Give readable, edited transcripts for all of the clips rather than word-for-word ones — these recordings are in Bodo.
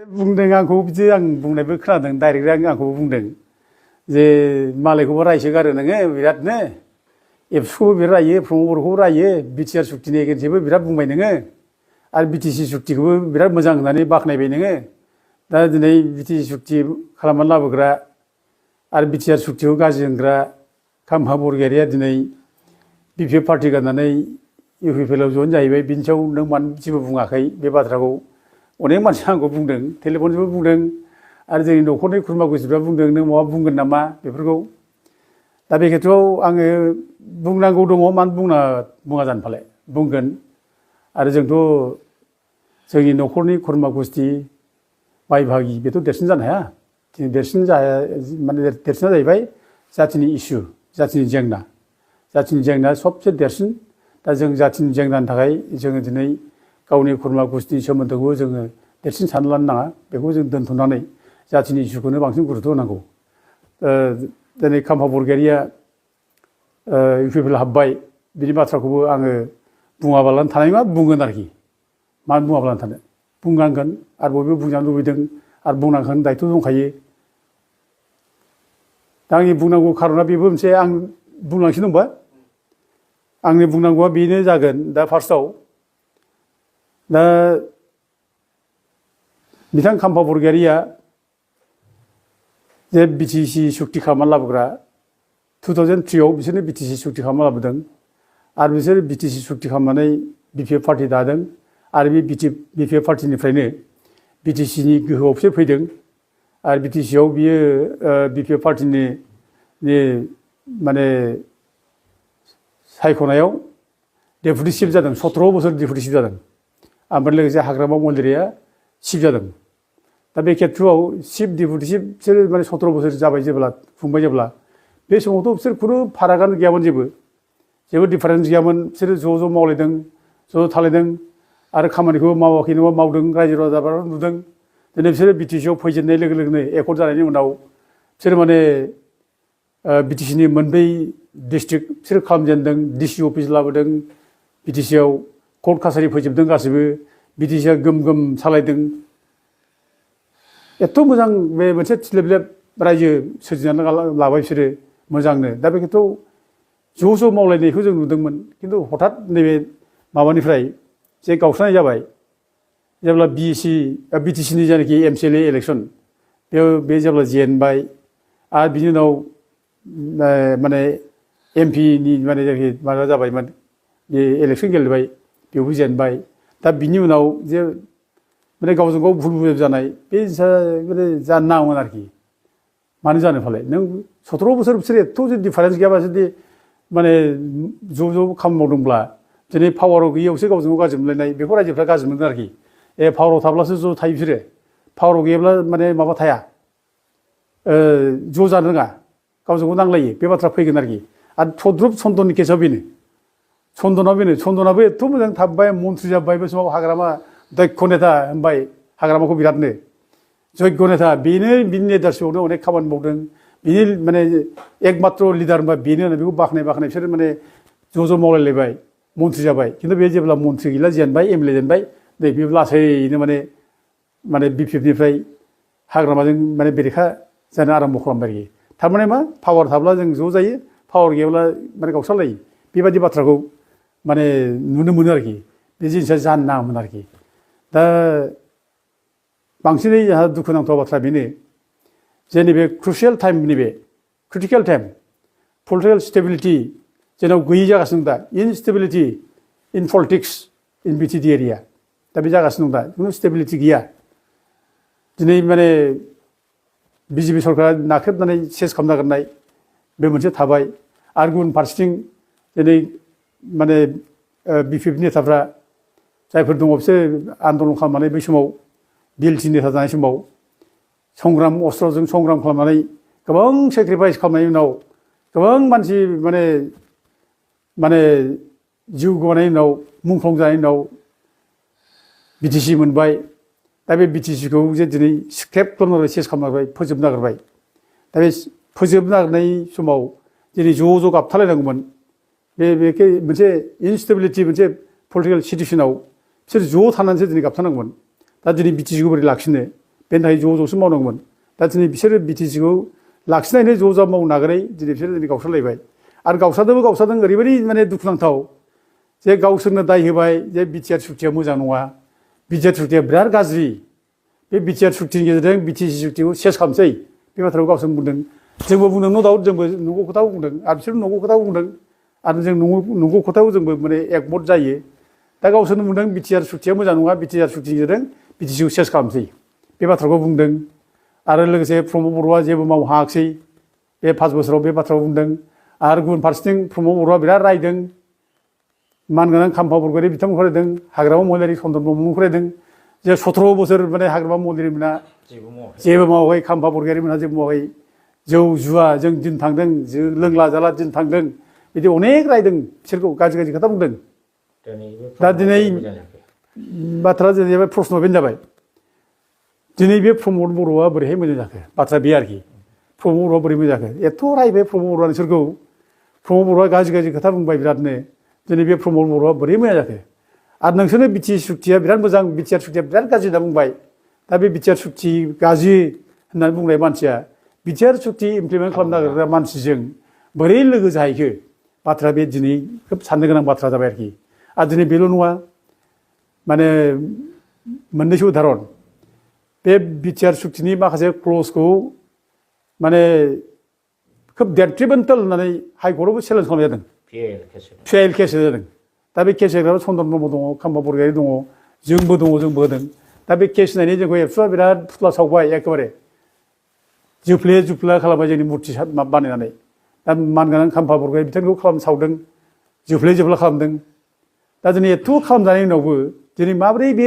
बुंदों आंखौ बिदि आं बुंनायबो खोनादों डाइरेक्ट आंखौ बुंदों जे मालायखौबो रायसोगारो नोङो बिरादनो एबसुखौबो बिराद रायो प्रमद बर'खौबो रायो बिटिआर सुक्तिनि एगेन्स्टबो बिराद बुंबाय नोङो आरो बिटिसि सुक्तिखौबो बिराद मोजां होननानै बाख्नायबाय नोङो दा दिनै बिटिसि सुक्ति खालामनानै लाबोग्रा आरो बिटिआर सुक्तिखौ गाज्रि होनग्रा खाम्फा बरगयारिया दिनै बिपिएफ पार्टि गारनानै इउपिपिएलआव जइन जाहैबाय बिनि सायाव नों मानो जेबो बुङाखै बे बाथ्राखौ अनेक मानसिया आंखौ बुंदों टेलिफनजोंबो बुंदों आरो जोंनि न'खरनि खुरमा गुस्थिफ्रा बुंदों नों माबा बुंगोन नामा बेफोरखौ दा बे खेथ्रआव आङो बुंनांगौ दङ मानो बुङा जानो फालाय बुंगोन आरो जोंथ' जोंनि न'खरनि खुरमा गुस्थि बाय बाहागि बेथ' देरसिन जानो हाया देरसिन जाया माने देरसिना जाहैबाय जाथिनि इसु जाथिनि जेंना सबसे देरसिन दा जों जाथिनि जेंनानि थाखाय जोङो दिनै गावनि खुरमा गुस्थि सोमोन्दोखौ जोङो देरसिन सानना लानो नाङा बेखौ जों दोनथ'नानै जाथिनि इसुखौनो बांसिन गुरुत्व होनांगौ दिनै खाम्फा बरगयारिया इउपिपिएल हाबबाय बिनि बाथ्राखौबो आङो बुङाबालानो थानाय नङा बुंगोन आरोखि मानो बुङाबालानो थानो बुंनांगोन आरो बयबो बुंजानो लुबैदों आरो बुंनांगोन दायथ' दंखायो दा आंनि बुंनांगौ खार'ना बेबो मोनसे आं बुंलांसै होनबा आंनि बुंनांगौआ बेनो जागोन दा फार्स्टआव दा बिथां खाम्फा बरगयारिया जे बिटिसि सुक्ति खालामना लाबोग्रा 2003आव बिसोरनो बिटिसि सुक्ति खालामना लाबोदों आरो बिसोर बिटिसि सुक्ति खालामनानै बिपिएफ पार्टि दादों आरो बे बिपिएफ पार्टिनिफ्रायनो बिटिसिनि गोहोआव बिसोर फैदों आरो बिटिसिआव बियो बिपिएफ पार्टिनि माने सायख'नायाव डेपुटि चिफ जादों 17 बोसोर डेपुटि चिफ जादों ओमफ्राय लोगोसे हाग्रामा मन्दिरिया चिफ जादों दा बे खेथ्रआव चिफ डेपुटि चिफ बिसोर माने 17 बोसोर जाबाय जेब्ला खुंबाय जेब्ला बे समावथ' बिसोर खुनु फारागानो गैयामोन जेबो डिफारेन्स गैयामोन बिसोरो ज' मावलायदों ज' थालायदों आरो खामानिखौ मावाखै नङा मावदों रायजो राजाफ्रा नुदों दिनै बिसोरो बिटिसिआव फैजेननाय लोगो लोगोनो एकर्ड जानायनि उनाव बिसोर माने बिटिसिनि मोनब्रै डिस्ट्रिक्ट बिसोर खालामजेनदों डिसि अफिस लाबोदों बिटिसिआव कर्ट कासारि फोजोबदों गासैबो बिटिसिआ गोम सालायदों एथ' मोजां बे मोनसे थिलेबलेब रायजो सोरजिनानै लाबाय बिसोरो मोजांनो दा बे खेथ्रआव ज' मावलायनायखौ जों नुदोंमोन खिन्थु हठात नैबे माबानिफ्राय जे गावस्रानाय जाबाय जेब्ला बिटिसिनि जायनाखि एमसिएलए इलेक्सन बे जेब्ला जेनबाय आरो बिनि उनाव माने एमपिनि माने जायनाखि माबा जाबायमोन बे इलेक्सन गेलेबाय बेवबो जेनबाय दा बिनि उनाव जे माने गावजों गाव भुल बुजाब जानाय बे माने जानो नाङामोन आरोखि मानो जानो फालाय नों 17 बोसोर बिसोर एथ' जुदि डिफारेन्स गैयाबा जुदि माने ज' खामानि मावदोंब्ला दिनै पावाराव गैयैयावसो गावजों गाव गाज्रि मोनलायनाय बेखौ रायजोफ्रा गाज्रि मोनदों आरोखि पावाराव थाब्लासो ज' थायो बिसोरो पावाराव गैयाब्ला माने माबा थाया ज' जानो रोङा गावजों गाव नांलायो बे बाथ्रा फैगोन आरोखि आरो थद्रुब चन्दननि केसआव बेनो चन्दनाबो एथ' मोजां थाबबाय मन्थ्रि जाबाय बे समाव हाग्रामा दक्ष नेता होनबाय हाग्रामाखौ बिरादनो जग्य नेता बेनो बिनि लिडारशिपआवनो अनेक खामानि मावदों बिनि माने एकमात्र लिडार होनबा बेनो होननानै बेखौ बाख्नाय बिसोर माने ज' मावलायलायबाय मन्थ्रि जाबाय खिन्थु बे जेब्ला मन्थ्रि गैला जेनबाय एमएलए जेनबाय नै बे लासैनो माने बिपिएफनिफ्राय हाग्रामाजों माने बेरेखा जानो आराम्भ खालामबाय आरोखि थारमाने मा पावार थाब्ला जों ज' जायो पावार गैयाब्ला माने गावस्रालायो बेबायदि बाथ्राखौ माने नुनो मोनो आरोखि बे जिनिसा जानो नाङामोन आरोखि दा बांसिनै जोंहा दुखुनांथाव बाथ्रा बेनो जे नैबे क्रुसियेल टाइम नैबे क्रिटिकेल टाइम पलिटिकेल स्टेबिलिटि जोंनाव गैयै जागासिनो दं दा इनस्टेबिलिटि इन पलिटिक्स इन बिटिडि एरिया दा बे जागासिनो दं दा खुनु स्टेबिलिटि गैया दिनै माने बिजेपि सरकारा नाख्रेबनानै सेस खालामनो नागिरनाय बे मोनसे थाबाय आरो गुबुन फारसेथिं दिनै माने बिपिएफ नेताफ्रा जायफोर दङ बिसोर आन्दलन खालामनानै बै समाव बिएलटि नेता जानाय समाव अस्त्रजों संग्राम खालामनानै गोबां सेक्रिफाइस खालामनायनि उनाव गोबां मानसि माने जिउ गोमानायनि उनाव मुंख्लं जानायनि उनाव बिटिसि मोनबाय दा बे बिटिसिखौ जे दिनै स्क्रेप खालामनानै सेस खालामनांबाय फोजोबनो नागिरबाय दा बे फोजोबनो नागिरनाय समाव दिनै ज' गाबथालायनांगौमोन बे मोनसे इनस्टेबिलिटि मोनसे पलिटिकेल सिटुएसनाव बिसोर ज' थानानैसो दिनै गाबथानांगौमोन दा दिनै बिटिसिखौ बोरै लाखिनो बेनि थाखाय ज' ज'सो मावनांगौमोन दा दिनै बिसोरो BTCखौ लाखिनायनो ज' ज' मावनो नागारै दिनै बिसोरो दिनै गावस्रालायबाय आरो गावस्रादों ओरैबायदि माने दुखुनांथाव जे गावसोरनो दाय होबाय जे बिटिआर सुक्तिया मोजां नङा बिटिआर सुक्तिया बिराद गाज्रि बे बिटिआर सुक्तिनि गेजेरजों BTC सुक्तिखौ सेस खालामसै बे बाथ्राखौ गावसोर बुंदों जोंबो बुंदों न' दाउट जोंबो नंगौ खोथाखौ बुंदों आरो बिसोर नंगौ खोथाखौ बुंदों आरो जों नंगौ खोथाखौ जोंबो माने एकमत जायो दा गावसोरनो बुंदों बिटिआर सुक्तिया मोजां नङा बिटिआर सुक्तिनि गेजेरजों BTCखौ सेस खालामसै बे बाथ्राखौ बुंदों आरो लोगोसे प्रमद बर'आ जेबो मावनो हायाखिसै बे 5 बोसोराव बे बाथ्राखौ बुंदों आरो गुबुन फारसेथिं प्रमद बर'आ बिराद रायदों मानगोनां खाम्फा बरगयारि बिथांमोनखौ रायदों हाग्रामा महिलारि चन्द्रन ब्रह्ममोनखौ रायदों जे 17 बोसोर माने हाग्रामा महिलारि मोना जेबो मावाखै खाम्फा बरगयारि मोना जेबो मावाखै जौ जुवा जों दिन थांदों लोंला जाला दिन थांदों बिदि अनेक रायदों बिसोरखौ गाज्रि गाज्रि खोथा बुंदों दा दिनै बाथ्रा जेनेबा प्रश्न बेनो जाबाय दिनै बे प्रमद बर'आ बोरैहाय मोजां जाखो बाथ्रा बे आरोखि प्रमद बर'आ बोरै मोजां जाखो एथ' रायबाय प्रमद बर'आ नोंसोरखौ प्रमद बर'आ गाज्रि गाज्रि खोथा बुंबाय बिरादनो दिनै बे प्रमद बर'आ बोरै मोजां जाखो आरो नोंसोरनो BTC सुक्तिया बिराद मोजां बिटिआर सुक्तिया बिराद गाज्रि होनना बुंबाय दा बे बिटिआर सुक्ति गाज्रि होननानै बुंनाय मानसिया बिटिआर सुक्ति इमप्लिमेन्ट खालामनो नागिरग्रा मानसिजों बोरै लोगो जाहैखो बाथ्रा बे दिनै खोब साननो गोनां बाथ्रा जाबाय आरोखि आरो दिनै बेल' नङा माने मोननैसो उदाहरन बे बिटिआर सुक्तिनि माखासे क्लजखौ माने खोब डेट्रिमेन्टेल होननानै हाइकर्टआवबो चेलेन्ज खालामनाय जादों PIL केस जादों दा बे केस होग्रायाव चन्द्रन ब्रह्म दङ खाम्फा बरगयारि दङ जोंबो होदों दा बे केस होनायनि जोंखौ एबसुआ बिराद फुथ्ला सावबाय एखेबारे जुफ्ले खालामबाय जोंनि मुर्ति बानायनानै दा मानगोनां खाम्फा बरगयारि बिथांखौ सावदों जुफ्ले खालामदों दा दिनै एथ' खालामजानायनि उनावबो दिनै माबोरै बे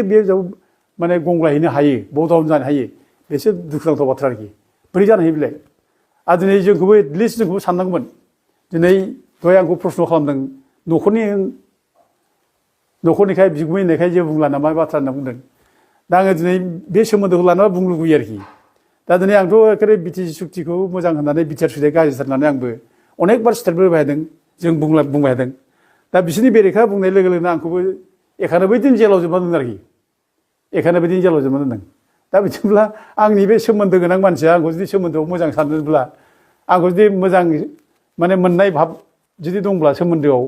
माने गंग्लायहैनो हायो बदाउन जानो हायो बेसो दुखुनांथाव बाथ्रा आरोखि बोरै जानो हायो बेलाय आरो दिनै जोंखौबो एटलिस्ट जोंखौबो साननांगौमोन दिनै दहाय आंखौ प्रश्न खालामदों न'खरनिखाय बिगुमै होननायखाय जेबो बुंला नामा बाथ्रा होनना बुंदों दा आङो दिनै बे सोमोन्दोखौ लानानै बुंनो लुगैयो आरोखि दा दिनै आंथ' एखेबारे BTC सुक्तिखौ मोजां होननानै बिटिआर सुक्तिया गाज्रिथार होननानै आंबो अनेकबार स्टेटमेन्ट होबाय थादों जों बुंबाय थादों दा बिसोरनि बेरेखा बुंनाय लोगो लोगोनो आंखौबो 91 दिन जेलाव जोबना दोनदों आरोखि 91 दिन जेलाव जोबना दोनदों दा बिदिब्ला आंनि बे सोमोन्दो गोनां मानसिया आंखौ जुदि सोमोन्दोआव मोजां सानदोंब्ला आंखौ जुदि मोजां माने मोननाय भाब जुदि दंब्ला सोमोन्दोआव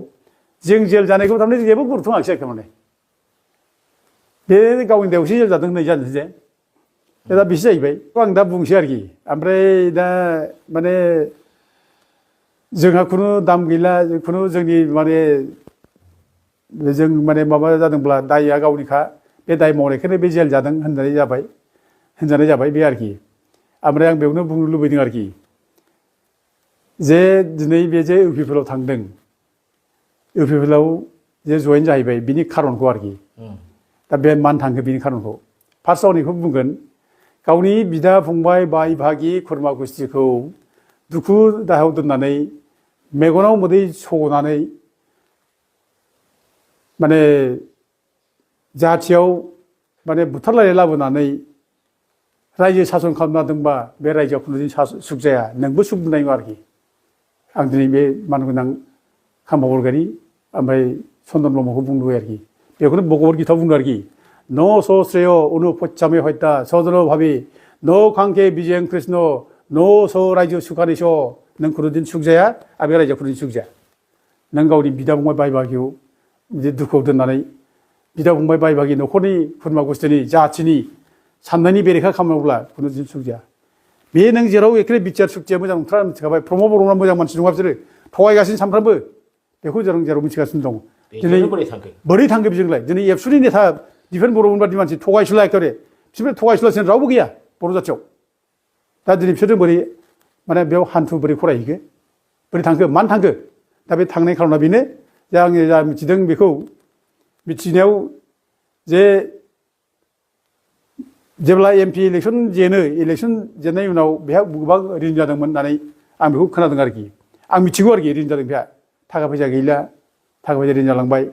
जों जेल जानायखौ थारमाने जेबो गुरुत्थ' होआखिसै आरोखि माने बे गावनि दायावसो जेल जादों होननाय जानोसै जे दा बिसो जाहैबाय आं दा बुंसै आरोखि ओमफ्राय दा माने जोंहा खुनु दाम गैला खुनु जोंनि माने जों माने माबा जादोंब्ला दायआ गावनिखा बे दाय मावनायखौनो बे जेल जादों होनजानाय जाबाय बे आरोखि ओमफ्राय आं बेयावनो बुंनो लुबैदों आरोखि जे दिनै बे जे UPPL आव थांदों UPPL आव जे जयेन जाहैबाय बिनि खारनखौ आरोखि दा बे मानो थांखो बिनि खारनखौ फार्स्टआव आं बेखौ बुंगोन गावनि बिदा फंबाय बाय बाहागि खुरमा गुस्थिखौ दुखु दाहायाव दोननानै मेगनाव मोदै सग'नानै माने जाथियाव माने बुथारलायनाय लाबोनानै रायजो सासन खालामना दोंबा बे रायजोआव खुनु दिन सुख जाया नोंबो सुख मोननाय नङा आरोखि आं दिनै बे मानगोनां खाम्फा बरगयारि ओमफ्राय चन्द्रन ब्रह्मखौ बुंनो लुबैयो आरोखि बेखौनो भगवत गीतायाव बुंदों आरोखि न स श्रेय अनुपच्चामे हत्या सजन भाबि न खांखे बिजयं कृष्ण न स रायजो सुखानिस नों खुनु दिन सुख जाया आरो बे रायजोआव खुनु दिन सुख जाया नों गावनि बिदा फंबाय बाय बाहागियाव बिदि दुखुआव दोननानै बिदा फंबाय बाय बाहागि न'खरनि खुरमा गुस्थिनि जाथिनि साननायनि बेरेखा खालामोब्ला खुनु दिन सुख जाया बे नों जेराव एखेबारे बिटिआर सुक्तिया मोजां नंथारा मिथिखाबाय प्रमद बर'आ मोजां मानसि नङा बिसोरो थगायगासिनो सानफ्रामबो बेखौ जों जेराव मिथिगासिनो दं दिनै बोरै थांखो बिजोंलाय दिनै एबसुनि नेता दिफेन बर'मोन बादि मानसि थगायसुला एखेबारे बिसोर थगायसुलासिन रावबो गैया बर' जाथियाव दा दिनै बिसोरजों बोरै माने बेयाव हान्थु बोरै फरायहैखो बोरै थांखो मानो थांखो दा बे थांनाय खारना बेनो जे आङो जा मिथिदों बेखौ मिथिनायाव जे जेब्ला MP इलेक्सन जेननायनि उनाव बेहा गोबां रिन जादोंमोन होननानै आं बेखौ खोनादों आरोखि आं मिथिगौ आरोखि रिन जादों बेहा थाखा फैसा गैला थाखा फैसा रिन जालांबाय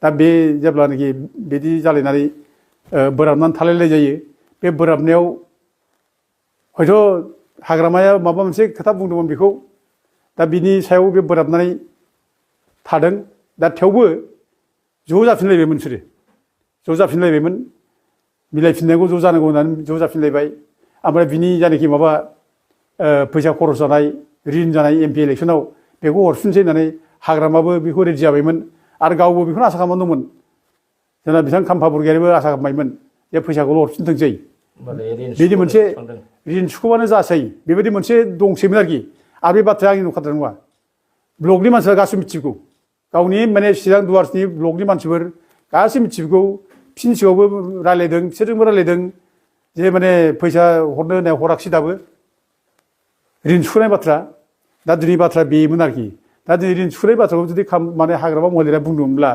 दा बे जेब्लानाखि बिदि जालायनानै बोराबनानै थालायलाय जायो बे बोराबनायाव हयथ' हाग्रामाया माबा मोनसे खोथा बुंदोंमोन बेखौ दा बिनि सायाव बे बोराबनानै थादों दा थेवबो ज' जाफिनलायबायमोन बिसोरो ज' जाफिनलायबायमोन मिलायफिननांगौ ज' जानांगौ होननानै ज' जाफिनलायबाय ओमफ्राय बिनि जायनाखि माबा फैसा खरस जानाय रिन जानाय MP इलेक्सनाव बेखौ हरफिनसै होननानै हाग्रामाबो बेखौ रेडि जाबायमोन आरो गावबो बेखौनो आसा खालामनानै दंमोन जोंना बिथां खाम्फा बरगयारिबो आसा खालामबायमोन जे फैसाखौल' हरफिनथोंसै बिदि मोनसे रिन सुख'बानो जासै बेबायदि मोनसे दंसैमोन आरोखि आरो बे बाथ्राया आंनि नंखाद्रा नङा ब्लकनि मानसिफ्रा गासैबो मिथिगौ गावनि माने चिरां दुवार्सनि ब्लकनि मानसिफोर गासैबो मिथिगौ फिन सिगाङावबो रायलायदों बिसोरजोंबो रायलायदों जे माने फैसा हरनो होननाय हराखिसै दाबो रिन सुख'नाय बाथ्रा दा दिनै बाथ्रा बेमोन आरोखि दा दिनै रिन सुख'नाय बाथ्राखौ जुदि माने हाग्रामा महिलारिया बुंदोंमोनब्ला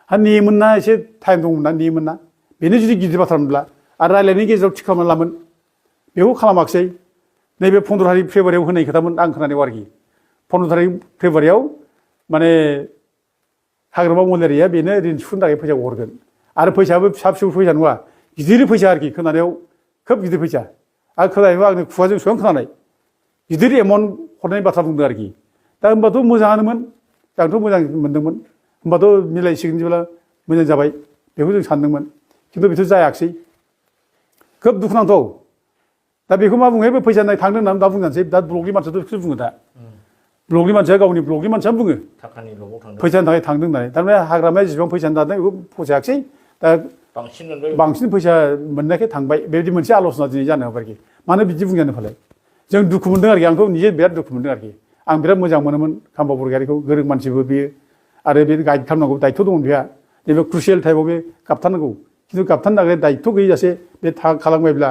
नेयोमोन ना एसे टाइम दंमोन ना नेयोमोन ना बेनो जुदि गिदिर बाथ्रामोनब्ला आरो रायलायनायनि गेजेराव थिग खालामना लामोन बेखौ खालामाखिसै नैबे 15 तारिख फेब्रुवारियाव होनाय खोथामोन आं खोनानायाव आरोखि 15 तारिख फेब्रुवारियाव माने हाग्रामा महिलारिया बेनो रिन सुख'नो थाखाय फैसाखौ हरगोन आरो फैसायाबो फिसा फिसौ फैसा नङा गिदिर फैसा आरोखि खोनानायाव खोब गिदिर फैसा आरो खोनानायाव आंनि खुगाजों सुगां खोनानाय गिदिर एमाउन्ट हरनायनि बाथ्रा बुंदों आरोखि दा होनबाथ' मोजाङानोमोन आंथ' मोजां मोनदोंमोन होनबाथ' मिलायसिगोन जेब्ला मोजां जाबाय बेखौ जों सानदोंमोन खिन्थु बेथ' जायाखिसै खोब दुखुनांथाव दा बेखौ मा बुङो बे फैसा थांदों होननानै दा बुंजानोसै दा ब्लकनि मानसियाथ' बेखौसो बुङो दा ब्लकनि मानसिया गावनि ब्लकनि मानसिया बुङो फैसानि थाखाय थांदों होननानै थारमाने हाग्रामाया जेसेबां फैसा दादों बेखौ फसायाखिसै दा बांसिन फैसा मोननायखाय थांबाय बेबायदि मोनसे आल'सना दिनै जानो हाबाय आरोखि मानो बिदि बुंजानो फालाय जों दुखु मोनदों आरोखि आंथ' निजे बिराद दुखु मोनदों आरोखि आं बिराद मोजां मोनोमोन खाम्फा बरगयारिखौ गोरों मानसिबो बियो आरो बे गाइड खालामनांगौ दायथ' दङ बेहा नैबे क्रुसियेल टाइमाव बे गाबथारनांगौ खिन्थु गाबथानो थाखाय दायथ' गैयाजासे बे खालामबायब्ला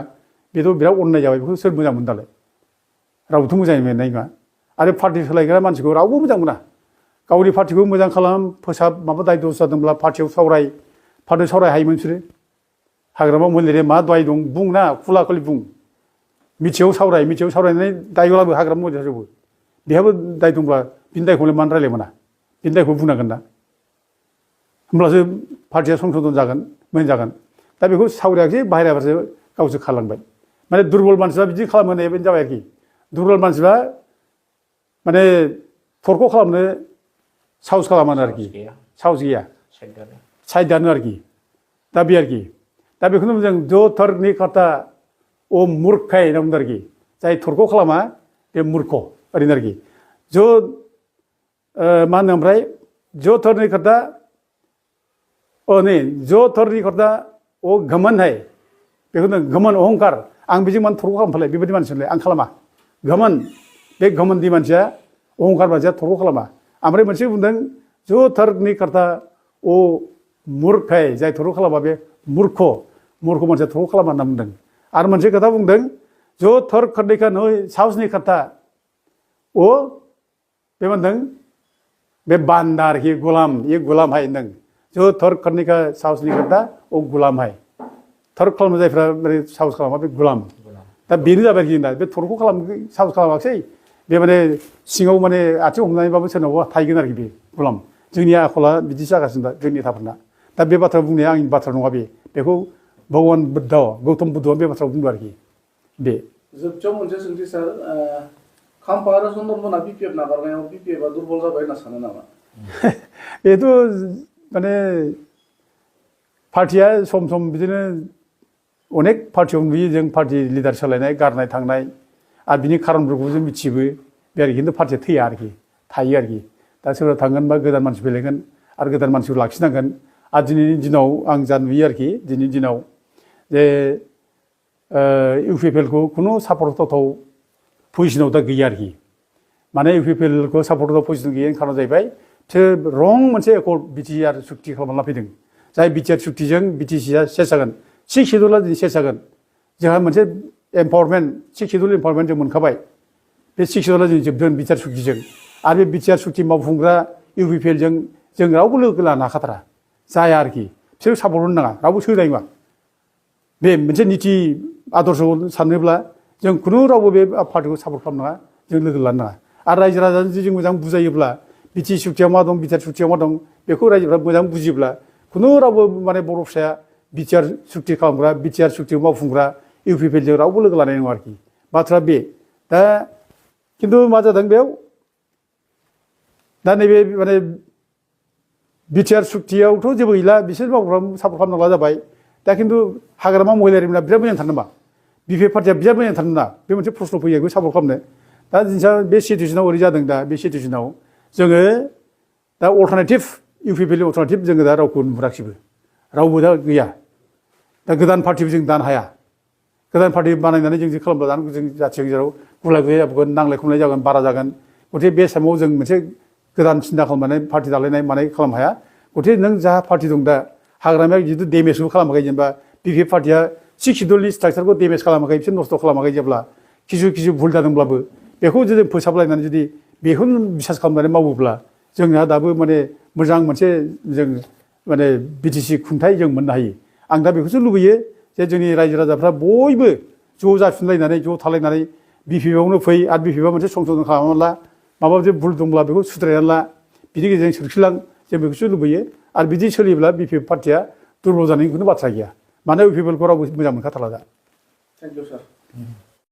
बेथ' बिराद अननाय जाबाय बेखौ सोर मोजां मोनो दालाय रावबोथ' मोजां मोननाय नङा आरो पार्टि सोलायग्रा मानसिखौ रावबो मोजां मोना गावनि पार्टिखौ मोजां खालाम फोसाब माबा दाय दस जादोंब्ला पार्टियाव पार्टियाव सावराय हायोमोन बिसोरो हाग्रामा महिलारिया मा दाय दं बुं ना खुला खुलि बुं मिथियाव सावरायनानै दायब्लाबो हाग्रामा महिलारियावबो बेहाबो दाय दंब्ला बिनि दायखौलाय मानो रायलाय मोना बिनि दायखौ बुंनांगोन ना होमब्लासो पार्टिया संशोधन जागोन मोजां जागोन दा बेखौ सावरायाखै बाहेराफोरसो गावसो खालामबाय माने दुरबल मानसिफ्रा बिदि खालामो होननाय बायदि जाबाय आरोखि दुरबल मानसिफ्रा माने थरख' खालामनो साहस खालामानो आरोखि साहस गैया साइड दानो आरोखि दा बे आरोखि दा बेखौनो जों जो थरनि खाता अ मुर्खाय होनना बुंदों आरोखि जाय थरख' खालामा बे मुर्ख ओरैनो आरोखि जो मा होनो ओमफ्राय जो थरनि खाता नै जो थरनि खाता अ घमन है बेखौनो घमन अहंकार आं बेजों मानो थरख' खालामफालाय बेबायदि मानसिलाय आं खालामा घमन बे घमननि मानसिया अहंकार मानसिया थरख' खालामा ओमफ्राय मोनसे बुंदों जो थरनि खाता अ मुर्खाय जाय थरख' खालामा बे मुर्ख मानसिया थरख' खालामा होनना बुंदों आरो मोनसे खोथा बुंदों जो थर करने नै साहसनि खोथा अ बे होनदों बे बान्दा आरोखि गुलाम ये गुलाम हाय होनदों जो थर करने का साहसनि खोथा अ गुलाम हाय थर खालामनो जायफ्रा साहस खालामा बे गुलाम दा बेनो जाबाय आरोखि दा बे थरख' साहस खालामाखिसै बे माने सिङाव माने आथिं हमनानैबाबो सोरनावबा थाहैगोन आरोखि बे गुलाम जोंनि आखला बिदि जागासिनो दा जोंनि नेताफोरना दा बे बाथ्रा बुंनाया आंनि बाथ्रा नङा बेखौ भगवान बुद्ध गौतम बुद्धआ बे बाथ्राखौ बुंदों आरोखि बे जोबथियाव मोनसे सोंथि सार खाम्फा आरो चन्द्रमोना BPF नागारनायाव BPFआ दुरबल जाबाय होनना सानो नामा बेथ' माने पार्टिया सम बिदिनो अनेक पार्टियाव नुयो जों पार्टि लिडार सोलायनाय गारनाय थांनाय आरो बिनि खारनफोरखौ जों मिथियोबो बे आरोखि खिन्थु पार्टिया थैया आरोखि थायो आरोखि दा सोरबा थांगोन बा गोदान मानसि फैलायगोन आरो गोदान मानसिखौ लाखिनांगोन आरो दिनैनि दिनाव आं जा नुयो आरोखि दिनैनि दिनाव जे UPPLखौ खुनु सापर्ट होथाव पजिसनाव दा गैया आरोखि माने UPPLखौ सापर्ट होथाव पजिसन गैयैनि खारना जाहैबाय बिसोर रं मोनसे एकर्ड BTR सुक्ति खालामना फैदों जाय BTR सुक्तिजों BTCआ सेस जागोन 6 शेड्युला दिनै सेस जागोन जोंहा मोनसे एम्पावारमेन्ट 6 शेड्युल एम्पावारमेन्ट जों मोनखाबाय बे 6 शेड्युला दिनै जोबदों BTR सुक्तिजों आरो बे BTR सुक्ति मावफुंग्रा UPPLजों जों रावबो लोगो लानो हाखाथारा जाया आरोखि बिसोर सापर्ट होनो नाङा रावबो सोलाय नङा बे मोनसे निति आदर्श साननोब्ला जों खुनु रावबो बे पार्टिखौ सापर्ट खालामनाङा जों लोगो लानो नाङा आरो रायजो राजाजों जुदि जों मोजां बुजायोब्ला BT सुक्तियाव मा दं BTR सुक्तियाव मा दं बेखौ रायजोफ्रा मोजां बुजियोब्ला खुनु रावबो माने बर' फिसाया BTR सुक्ति खालामग्रा BTR सुक्तियाव मावफुंग्रा UPPLजों रावबो लोगो लानाय नङा आरोखि बाथ्रा बे दा खिन्थु मा जादों बेयाव दा नैबे माने BTR सुक्तियावथ' जेबो गैला बिसोर मावग्रा सापर्ट खालामनांगौ जाबाय दा खिन्थु हाग्रामा महिलारिमोना बिराद मोजांथार नामा बिपिएफ पार्टिया बिराद मोजांथार ना बे मोनसे प्रश्न फैयो बेखौ सापर्ट खालामनो दा जिनिसा बे सिटुवेसनाव ओरै जादों दा बे सिटुवेसनाव जोङो दा अल्टारनेटिभ इउपिपिएलनि अल्टारनेटिभ जोङो दा रावखौ नुहुराखिसैबो रावबो दा गैया दा गोदान पार्टिबो जों दानो हाया गोदान पार्टि बानायनानै जों जि खालामब्ला दानो जों जाथिनि गेजेराव गुलाय गुजाय जाबोगोन नांलाय खमलाय जागोन बारा जागोन गथिखे बे समाव जों मोनसे गोदान सिन्था खालामनानै पार्टि दालायनाय मानाय खालामनो हाया गथिखे नों जा पार्टि दं दा हाग्रामाया जितु डेमेजबो खालामाखै जेनेबा बिपिएफ पार्टिया 6 सिडुलनि स्ट्राक्चारखौ डेमेज खालामाखै बिसोर नस्थ' खालामाखै जेब्ला किसु भुल जादोंब्लाबो बेखौ जुदि फोसाबलायनानै जुदि बेखौनो बिसास खालामनानै मावोब्ला जोंहा दाबो माने मोजां मोनसे जों माने बिटिसि खुंथाय जों मोननो हायो आं दा बेखौसो लुबैयो जे जोंनि रायजो राजाफ्रा बयबो ज' जाफिनलायनानै ज' थालायनानै बिपिएफआवनो फै आरो बिपिएफआ मोनसे संशोधन खालामनानै ला माबा मोनसे भुल दंब्ला बेखौ सुद्रायनानै ला बिनि गेजेरजों सोरखिलां जों बेखौसो लुबैयो आरो बिदि सोलियोब्ला बिपिएफ पार्टिया दुरबल जानायनि खुनु बाथ्रा गैया मानो इउपिपिएलखौ रावबो मोजां मोनखाथारला दा थेंक इउ सार